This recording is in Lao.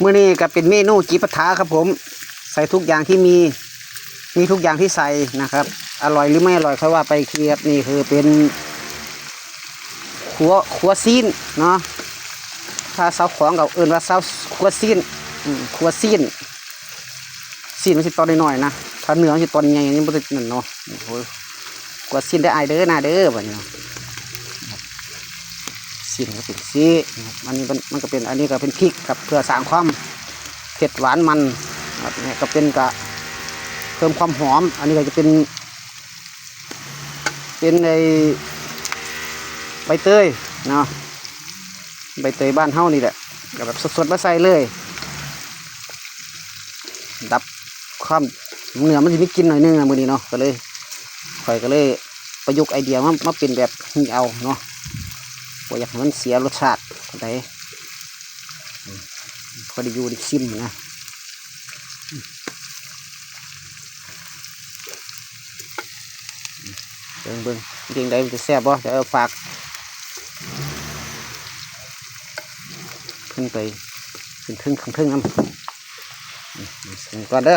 ມື້ນີ້ກໍເປັນເມນູຈິປາຖາຄັບຜົມ ໃສ່ທຸກຢ່າງທີ່ມີ ມີທຸກຢ່າງທີ່ໃສ່ນະຄັບ ອະລ່ອຍຫຼືບໍ່ອະລ່ອຍຄ່ອຍວ່າໄປ. ນີ້ຄືເປັນຂົ້ວ ຂົ້ວຊີ້ນເນາະ ຖ້າຊາວຂອງກໍເອີ້ນວ່າຊາວ ຂົ້ວຊີ້ນ ອືມ ຂົ້ວຊີ້ນ. ຊີ້ນມັນຊິຕອນນ້ອຍໆນະ ຖ້າເນື້ອມັນຊິຕອນໃຫຍ່ ຍັງບໍ່ໄດ້ນັ້ນເນາະ. ໂອ້ຍ ຂົ້ວຊີ້ນເດີອ້າຍເດີນ້າເດີ ບາດນີ້ເນາະ. ຊີ້ນກໍເປັນຊີ້ນະຄັບ ອັນນີ້ມັນ ມັນກໍເປັນ ອັນນີ້ກໍເປັນພິກຄັບ ເພື່ອສ້າງຄວາມເຜັດຫວານມັນນະຄັບ. ນີ້ກໍເປັນ ກະເພີ່ມຄວາມຫອມ. ອັນນີ້ກໍຈະເປັນ ເປັນໄອ້ໃບເຕີຍເນາະ ໃບເຕີຍບ້ານເຮົານີ້ແຫຼະ ກໍແບບສົດໆມາໃສ່ເລີຍ ດັບຄວາມ ເນື້ອມັນຊິມີກິ່ນໜ້ອຍໜຶ່ງນະມື້ນີ້ເນາະ. ກໍເລີຍ ຂ້ອຍກໍເລີຍປະຍຸກໄອເດຍມາ ມາເປັນແບບນີ້ເອົາເນາະ ບໍ່ຢາກໃຫ້ມັນເສຍລົດຊາດປານໃດ. ອືມ ພໍໄດ້ຢູ່ໄດ້ກິນນະ. ເບິ່ງໆ ເປັນຈັ່ງໃດ ມັນຈະແຊບບໍ່? ດຽວຝາກຂຶ້ນໄປ ຂຶ້ນເທິງ ເທິງໆນຳ ອືມ ກິນກ່ອນເດີ.